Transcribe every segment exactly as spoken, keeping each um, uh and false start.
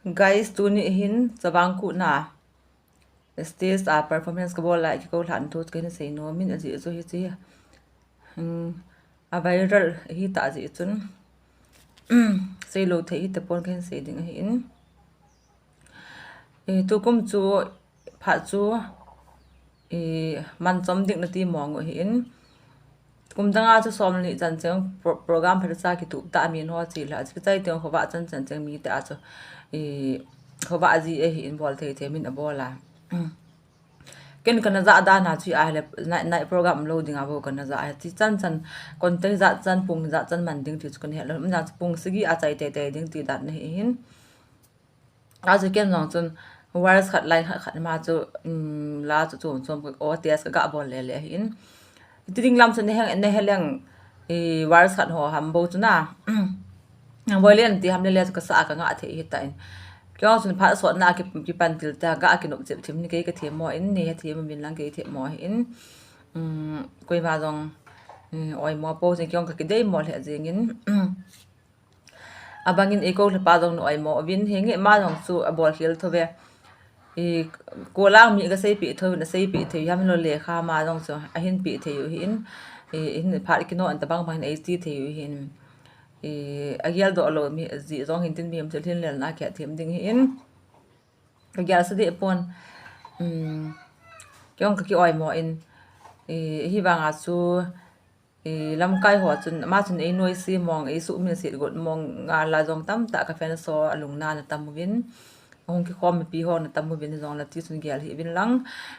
Guys, tuni hin Chavang Kut na stage a performance kabol lai, kikou lhan thu kahin sei nom in, ajeh chu hiche, hmm, a viral hi ta jeh chun, seilou thei hita pon kahin sei ding ahin. Eh, tukum chu phat chu, eh, man chom ding nati mong u ahin. Kum danga chu som ni chan cheng pro-, program phat cha kitup ta min ho chi la, chu chai teng khovah chan chan cheng mi te a chu, eh, khovah ji ahin bol thei thei min abol a. Ken kana ja dan a chu ahile night, night program lo ding a bou kana ja a. Chi chan chan content ja chan pung ja chan man ding ti chu kana he lou. Umna chu pung sagi a chai tei tei ding ti dan ahin. Achu ken jong chun verse khat line khat khat ma chu, um, la chu chom chom ka O T S ka ga bol le le ahin. Ti ding lam chu nehe, nehe leng, eh, verse khat ho ham bou chu na. Nang boi len ti ham le le chu kasa a kanga thei hita in. Kei jong chun phat sot na ki, kipan til ta ga kinop chep thim ni kei ka themmo in, nehe themmo min lang kei themmo ahin. Um, koima jong, um, oimo pou chun kei jong ka kidei mo le jing in. Abang in eikou lhapa jong na oimo uvin, henge ma jong chu abol khel thou ve. I, ko lang mi ka seipeh thou vin, aseipeh thei u ham lo lekha ma jong chu ahin peh thei u ahin. I, hin phat kino an tabang bang hin eiti thei u ahin. I, agel doh lou mi ji jong hin tin mi ham chu lhin lel na kei them ding ahin. Ka gel sa deh pon. Um, kei jong ka ki oimo in. I, hivang a chu, I, lamkai ho chun, ama chun ei noise mong, ei suhmil set got mong, nga la jong tamtah ka fans ho alungna na tam uvin. Hung kikhom mipi ho na tam uvin jong la ti chun gel hih uvin lang.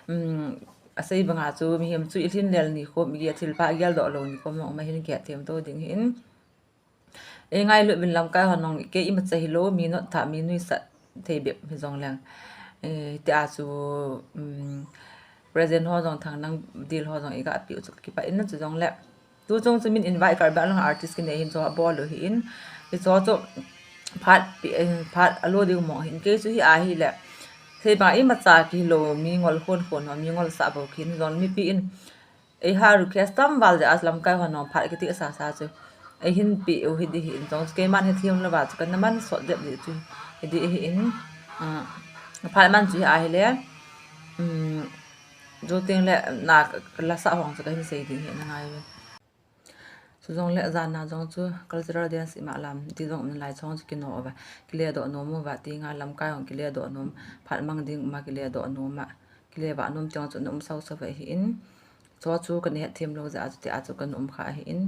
Um, asei banga chu mihem chu i lhin lel ni khom, i gel thil pha gel doh lou ni khom jong ma hin kei them to ding hin. Ei ngailut uvin lamkai ho nong kei imacha hilou, mi not tha, mi nuisat thei bep hi jong leng. Eh, ti a chu, um, present ho jong thang nang deal ho jong i ga pi u chu ka kipah in chu jong le. Tu chung chu min invite Karbi Anglong artist kine hin chu abol u hi in. Hi chu chu phat pi, eh, phat alo ding mo hin kei chu hi ahi le. Sei bang imacha kilou mi ngol khon khon ho, mi ngol sa bou khin jong mipi in. Ei ha request tam val jeh a lamkai ho nong phat kiti sa sa chu. Ei hin pi u hi di hi in jong chu keiman hi thiam lou va chu kana man sot jep di chu. Hi di hi in. Ah, phat man chu hi ahi le. Um, jo teng le na la sa hong chu ka hin sei ding hi na ngai ve. Chu jong le jan na jong chu cultural dance ima lam ti jong um lai chong chu kino va. Kile doh nom u va ti nga lamkai hong kile doh nom. Phat mang ding ma kile doh nom ma. Kile va nom tiang chu na um sau sau va hi in. Chu chu kana het them lou jeh a chu ti a chu kana um kha ahi in.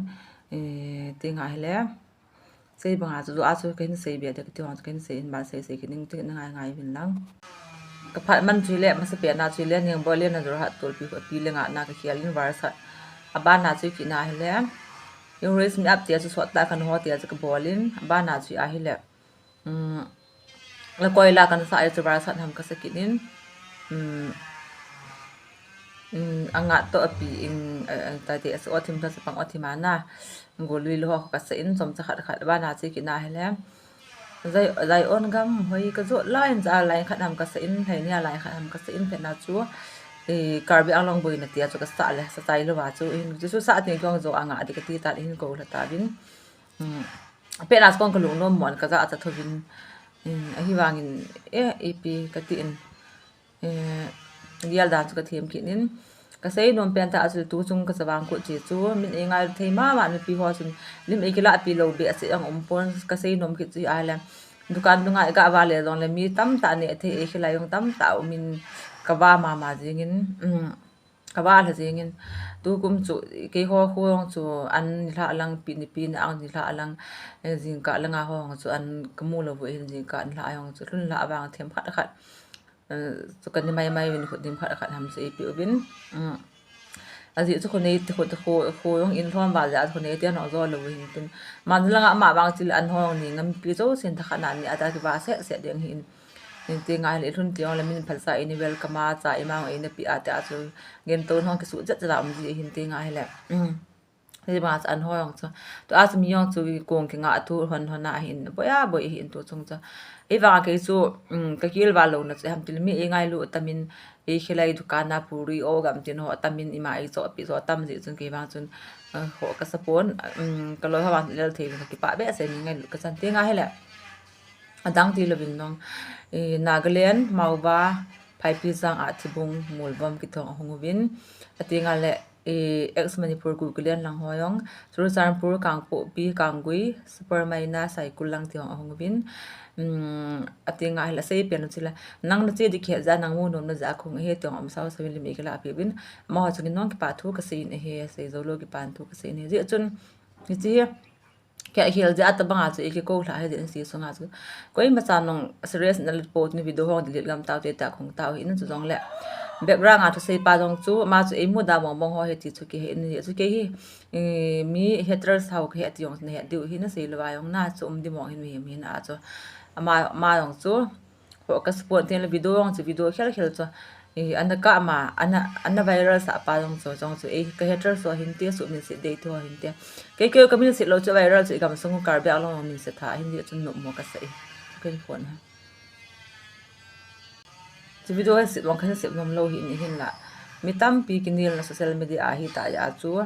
Eh, ti nga hi le. Sei banga chu, chu a chu kahin sei bia de, kati hong chu kahin sei in, ba sei sei kining ti na ngai ngai vin lang. Ka phat man chu le, masa pen a chu le, ning bol le na Jorhat tolpi kho pi le nga na ka khial in verse khat. Aban a chu kina hi le. You raise me up ti a chu sot ta kan ho ti a chu ka bol in, aban a chu ahi le. Um, la koi la kan sa ai chu verse khat ham ka sa kit in. Um, um, anga to api in, eh, eh, ta te as othim ta sapang othim ana. Golui lo ho ka sa in, chomcha khat khat bana chi kina hi le. Zai, Zion gam hoi ka jot lai in ja lai khat ham ka sa in, lai nia lai khat ham ka sa in phet na chu. Eh, Karbi Anglong boina ti a chu ka sa le, sa chai lou va chu. In chu sa ting kong jo anga di ka ti ta hin ko la ta vin. Um, Pet na chu kong ka lungnom mon ka ja a cha thovin, eh, ahivangin, eh, ipi ka ti in, eh, gel dan chu ka them kit in, ka sei nom pen ta a chu tu chung ka Chavang Kut chi chu, min ei ngai thei mama mipi ho chun, lim ei kila pi lou be a se ang um pon ka sei nom kit chu ahi le, dukan dunga ei ka va le jong le mi tamtah ne thei ei khilai jong tamtah um in ka va mama jing in, um, Ka va lha jeng in, tukum chu, keiho kho jong chu, an nilhah lang pi nipi na ang nilhah lang, eh, jingkah langa ho jong chu, an ka mu lou u hin jingkah nilhah jong chu, lhun lhah vang them khat khat, eh, chu ka ni mai mai uvin khut dim khat khat ham chu ipi uvin. Um, ajeh chu khonei te kho, kho, kho jong in lhom val jeh a khonei te an ho jo lou u hin tin. Man langa ama vang chu le an ho jong ni ngam pi jo sen tha khat na ni a ta ki va se se ding hin. Hin ti ngai le lhun ti jong le min phalsa ini welcome a cha ima jong ina pi a ti a chu gen to hong kisu chet chet a um ji hin ti ngai le. Um. Hei banga chu an ho jong chu. Tu a chu mi jong chu kong kinga thu hon hon a hin. Boi a boi hin tu chung chu. Ei vang kei chu, um, ka kil val lou na chu ham til mi ei ngailu tamin ei khilai dukan a puri o gam tin ho tamin ima ei cho pi cho tam ji chun kei vang chun, uh, ho ka sa pon, um, ka loi ho vang lel thei ka kipah be se mi ngailu ka chan ti ngai le. Adang ti louvin nong, eh, Nagaland, Maoba, Phaipijang, Athibung, Molbom kiti ho ahung uvin. Atenga le, eh, ex Manipur, Kukiland lang ho jong, Churachandpur, Kangpokpi, Kanggui, Sapermeina, Saikul lang ti ho ahung uvin. Um, atenga hila sei pen u chila, nang nache ding kihet jeh a, nang mu nom na jeh a kahung ahi ti ho um sao sao in lim eikila peh uvin. Amaho chungin nong kipa thu kasei in ahi, sei jou lou kipa thu kasei in ahi. Jeh chun, hiche hi, kikhel jeh a tabang a chu eiki kou lha hi jeh in sei sunga chu. Koima cha nong serious na lut pou tin video hung delete gam tau te ta kahung tau hi in chu jong le. Background a thusei pa jong chu, ama chu eimu da mong mong ho hi ti chu kihe in ahi chu kei hi. Eh, mi haters ho kahi ati jong nahet diu hi nasei lou va jong na chu um di mong hin mihem hin a chu. Ama, ama jong chu. Ho ka support tin le video jong chu video khel khel chu. Eh, ana ka ama, ana, ana viral sah pa jong chu, jong chu. Eh, ka haters ho hin ti chu min se dei thu hin ti. Kei kei ka min se lou chu viral chu i gam sung Karbi Anglong min se tha hin di chu nom mo ka sa e. Ken phone ha. Chu video hi sep vang kahin sep nom lou hi ni hin la. Mi tampi kinel na social media a hi ta ya chu.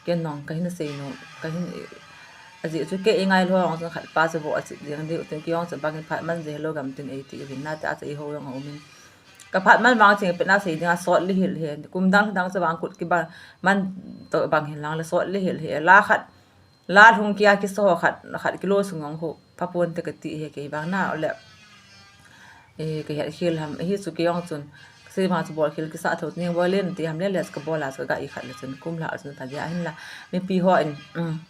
Ken nong kahin sei nom, kahin, ajeh chu kei i ngai lou jong chun khat pa chu vo a chip jeng diu tin kei jong chu bangin phat man jeh lou gam tin eiti uvin na ta chu eiho jong aumin. Ka phat man vang ching pe na sei ding a sot le hil he. Kum dang dang chu vang kut kiba man to bang hin lang le sot le hil he. La khat, la lhung kia kiso khat, khat kilo sung jong ho. Pha pon te kati he kei vang na le. Eh, kahet khel ham, hi chu kei jong chun. Kasei vang chu bol khel kisa tho, ning bol len ti ham le le chu kabol a chu ka ga i khat le chun, kum lha chun ta dia hin la. Mipi ho in, um,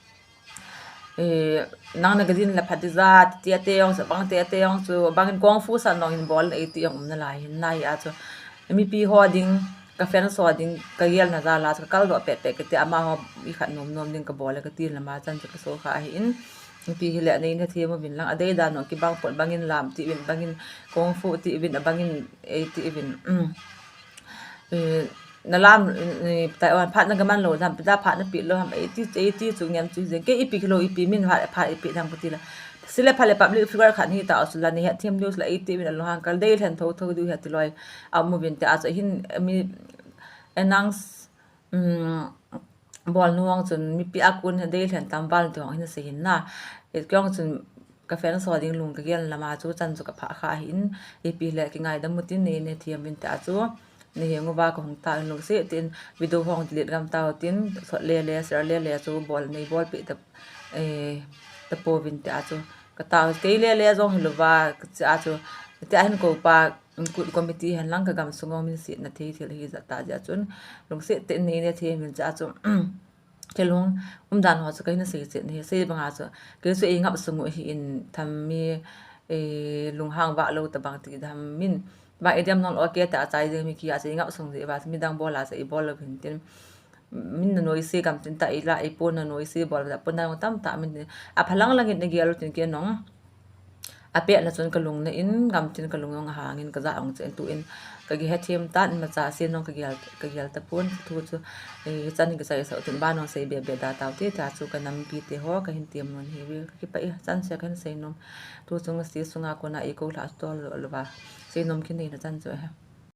eh, nang na gadin la phat ding ja, ti ate jong chu, bang te ate jong chu, bangin kung fu san nong in bol na eiti jong um nalai hin na hi a chu. Mipi ho ding, ka fans ho ding, ka gel na jal a chu, ka kal doh pet pet kati amaho i khat nom nom ding kabol le kati lama chan chu kaso kha ahi in. Mipi hile nei na them uvin lang, adei dan u kibang pon bangin lam ti uvin, bangin kung fu ti uvin, abangin ei ti uvin. Um. Eh, na lam, eh, tai wan phat na gaman lou jam, pida phat na pi lou ham, eiti, eiti chu ngen chu jeng. Kei ipi kilou, ipi min phat, phat ipi dang kati la. Sile phat le public figure khat hi ta u chu la nei hethem diu chu la eiti uvin alunghang kal dei lhen tho tho diu hi ati loi. Aum uvin te a chu hin mi announce, um, bol nu jong chun mipi a kon dei lhen tam val ti jong hin sei hin na. Eh, kei jong chun ka fans ho ding lung ka gel lama chu chan chu ka pha kha ahi in, ipi le kingaidam u tin nei na them uvin te a chu. Nei heng uva kahung ta in lungset tin video hung delete gam tau tin, sot le le, share le le chu bol nei bol pi ta, eh, ta pouvin te a chu. Ka ta kei le le jong hi lou va, ka cha chu. Te a hin kou pa, Kut committee hen lang ka gam sung jong min setna thei thil hi jat ta jeh chun, lungset tah in nei na them uvin jeh chun, kei lung umdan ho chu kahin sei chet ahi, sei banga chu, kei chu ei ngap sung u hi in tham mi, eh, lunghang vah lou tabang ti tham min, bang idem nong lou kei ta chai jeng mi kia chu ei ngap sung jeh uva, midang bol a chu ei bol lou hin tin, min na noise gam tin ta ei la, ei pon na noise bol ta pon na tam ta min tin, apha lang lang in na gel u tin kei nong, apet na chun ka lung na in, gam tin ka lung jong ahang in ka ja jong chen tu in, ka kihethem tan, imacha sei nong ka gel, ka gel ta pon, thu chu, eh, chan in ka sei sa u tin ban nong sei be be da tau te, ta chu ka nampi te ho, kahin tem nom hi ve, ka kipah e, chan se kahin sei nom, tu chung sei sunga kona ei kou lha tol lou va, sei nom khin nei na chan chu he.